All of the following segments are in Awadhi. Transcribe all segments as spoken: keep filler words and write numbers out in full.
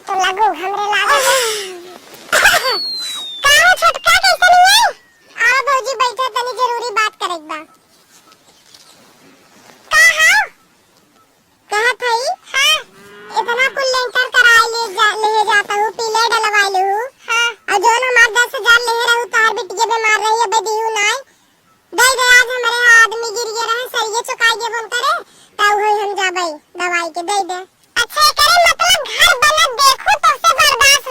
तो लगो हमरे लागो। का हो छोटका, कैसे नहीं है? आओ भौजी, बैठो, तनी जरूरी बात करे के बा। का हो? कहत हई, हाँ। इतना कुल लेंटर कराए ले जा, ले जाता हूँ, पीले डलवाए ले हूँ। हाँ। और जौन हमार दस हजार ले रहू, तोहार बिटिया बीमार रही, अबे दिहू नाय। दे दे, आज हमरे यहाँ आदमी गिर गए रहे, सरिये चुकाई देबो करे, तब वही हम जाबे दवाई के, दे दे। अच्छा, एकरे मतलब घर बनत देखू, तोसे बर्दाश्त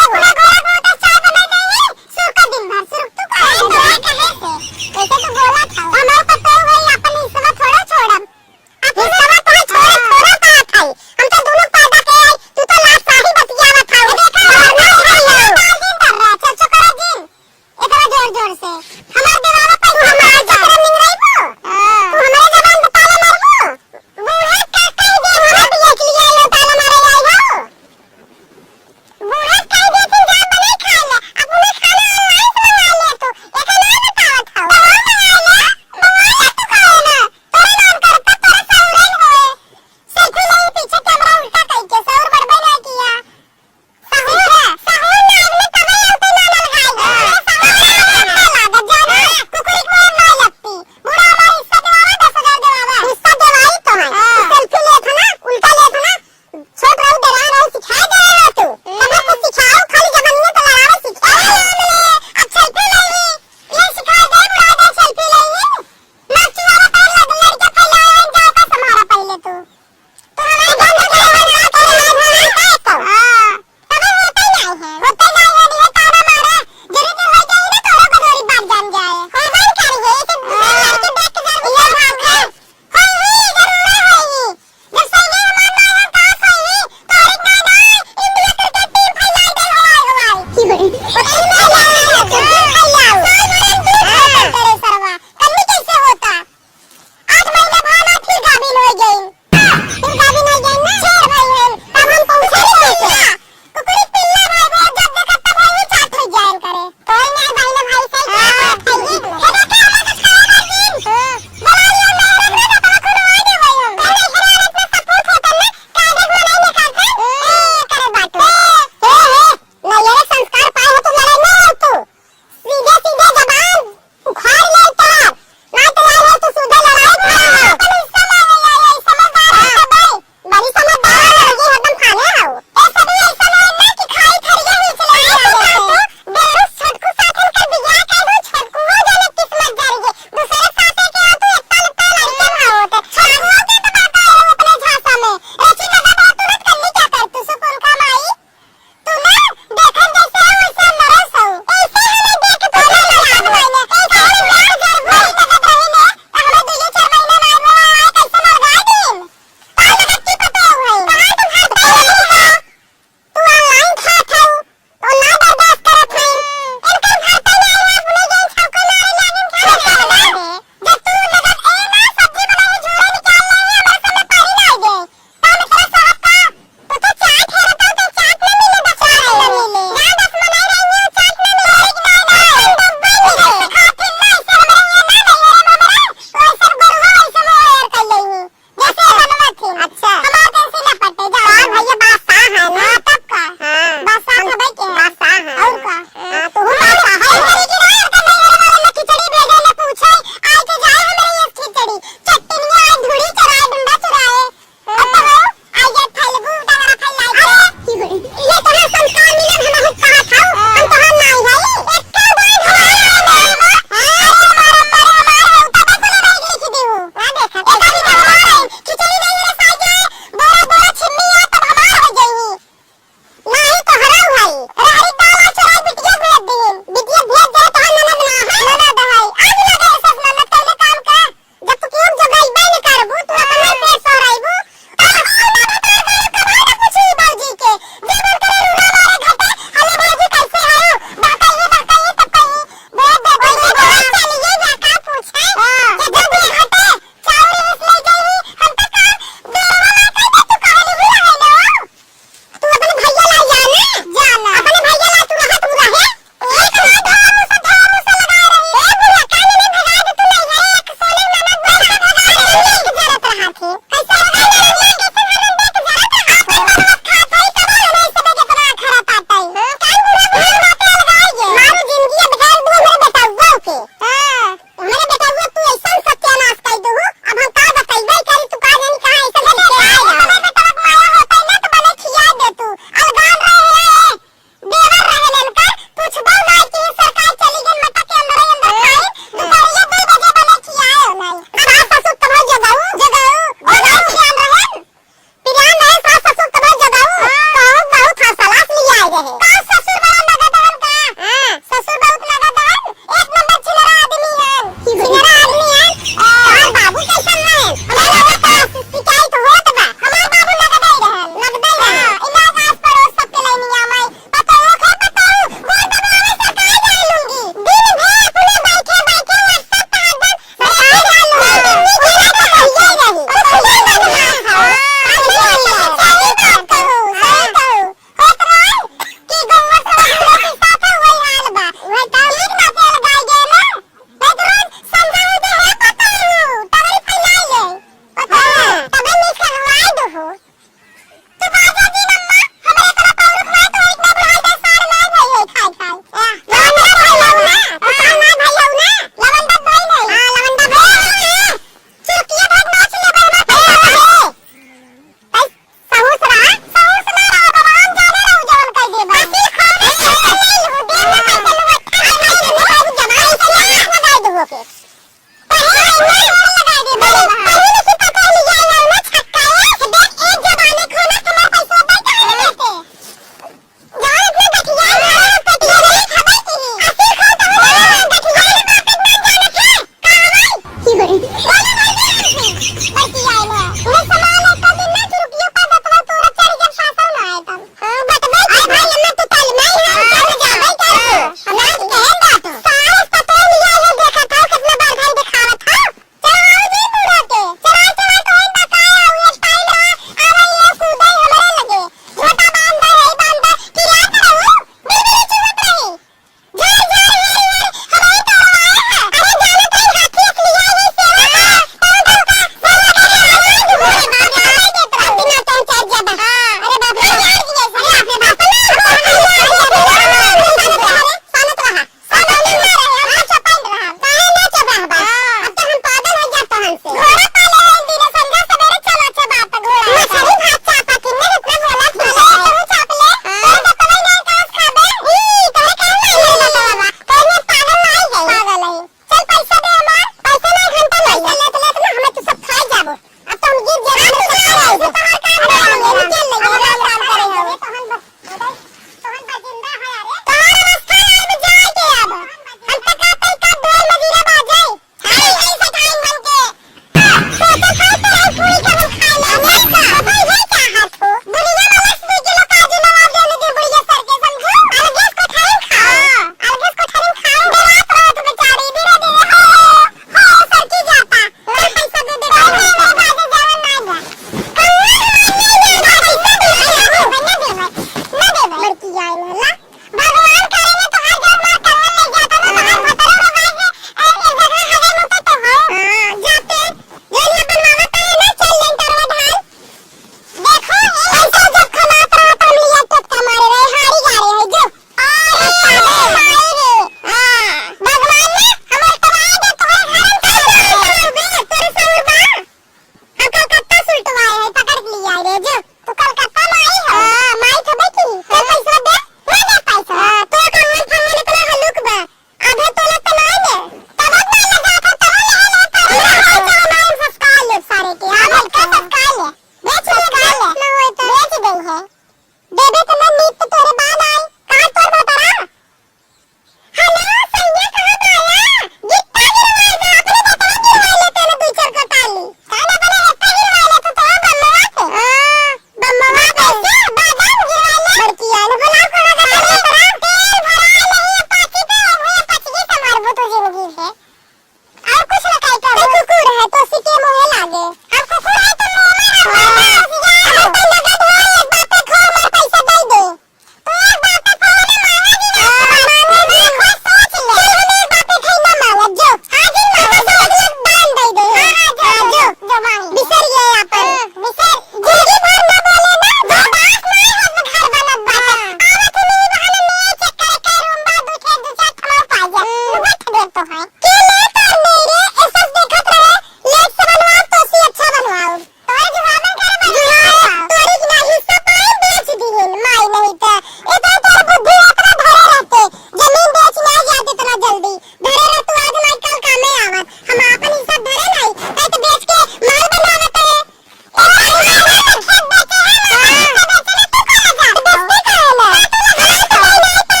के ले कर ले रे, ऐसा देखत रहे, लेट से बनवाओ, तो सी अच्छा बनवाओ। तोरे जुगाड़ करे बा, जुगाड़ तोरी की ना हिस्सा पाए बेच दिहिन, माई नहीं त। इतना तोर बुद्धि इतना धरे रहते, जमीन बेच ना जात इतना जल्दी। धरे रह तू, आज ना कल कामे आवत। हम आपन हिस्सा धरे नहीं, कहीं तो बेच के माल बनावत है। ए, माल नहीं, खेत बेचे है ना, हाँ। खेत बेचे ना, तू कहाँ जा? तो बेचते कहाँ ना? हाँ, तो लगा तो नहीं, नहीं पे।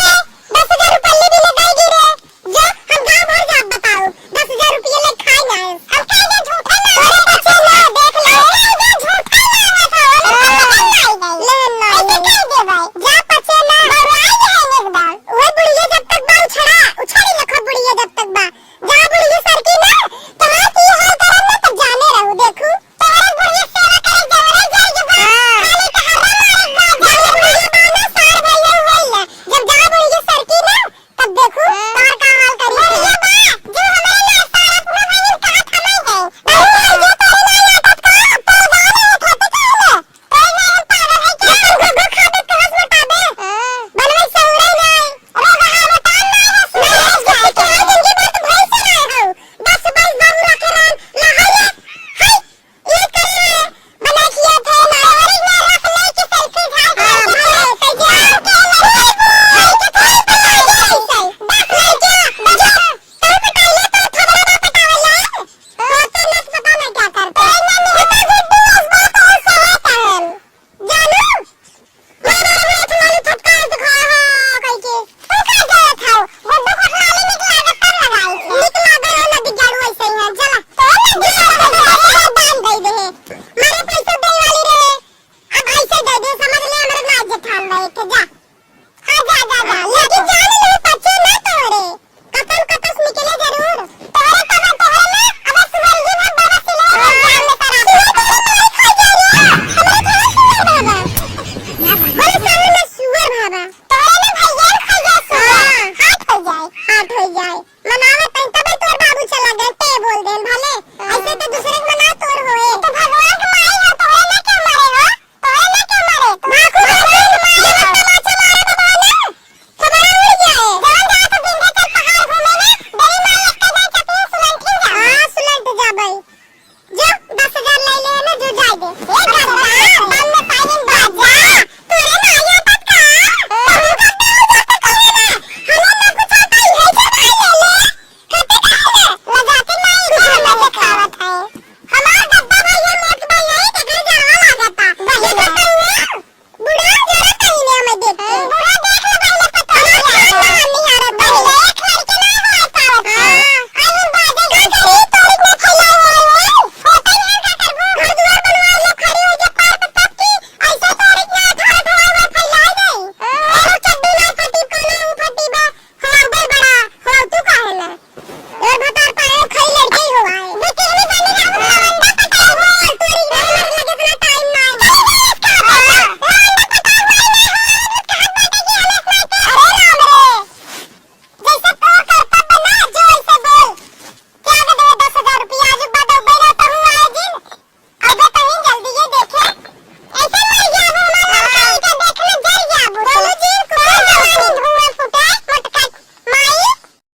दस हजार रुपये ले भी लगाई गिरे। जा, हम गाँव भर जाब बताओ, दस हजार रुपये ले खाए ना आए। अब कह दे झूठा ना, अरे बच्चे ना, देख ले। कह दे झूठा ना आए था, हम हाँ। पता नहीं गई। ले ना, ऐसे ले। कह दे भाई, जा पचे ना। बउराई जाएंगे एकदम। वही बुढ़िया जब तक बा उछड़ा, उछड़ी लखो बुढ़िया जब तक बा। जा बुढ़िया सरकी ना, कहाँ की हाल करब ना तब जाने रहू, देखू। तोहरे बुढ़िया सेवा करे जवरे जाए के बा, हाँ। खाली टहर्रा मारे के बा, जा बुढ़िया बाना सार भैया हुए ले। जब जा बुढ़िया सरकी ना, तब देखू, हाँ। तोहर का हाल करी। अरे ये बा, जो हमारे ना सारा पूरा भाई कहा थमा है। अरे ये तो नहीं आता तो, तो गाँव में होते तो ना। कोई नहीं, हम पागल है क्या? घुघु खाते तो हंस मटाबे। हाँ। बनवे से उड़े नहीं। रोग है, मकान नहीं है, सुनाई है, क्या जिंदगी भर तो भैंस से रहे हो। बस, बस, बाबू रखे रहन, लहाए, हाय। ये करे है, बना किया था, मारवाड़ी में रख ले कि सेल्फी झाड़ के हाँ, रख ले, भाई। सही है। के लड़की, लड़की थोड़ी बनाई है, सही। बस लड़कियाँ, बस, तू पटाई ले, तो थोड़ा ना पटावे ले। हाँ, तो नस पता ना क्या करते हैं। इतना गुड्डू इस बात को सहता है। जानू, मारा हाथ वाली फटकार दिखा, हाँ, कह के। तू का करत हौ? गुड्डू को खाली निक लागत तब लगाई थे। निक लागत है, नदी जाड़ू ऐसे ही है। चला। तो नदी जाड़ू ऐसे ही है, बांध दे दे। मारे पैसा दे वाली रहे। अब ऐसे दे दे, समझ ले, हमरा ना जेठान रहे थे, जा। हाँ, जा, जा, जा। लेकिन जान ले, पचे ना तोरे। कतन कतस निकले जरूर। तोहरे तब तोहरे में अब सुअर ही भाग बाबा सिले हाँ। जान में सरा। सुअर तोरे माई खा जा रे। हमरे घर सुअर बाबा। बड़े सामने में सुअर बाबा। तोहरे में भैया खा जा सुअर। हाँ। हाथ हो जाए, हाथ हो जाए। मनावे तन तबे तोर बाबू चला गए, ते बोल देन भले। हाँ। ऐसे तो दूसरे के मना तोर होए। तो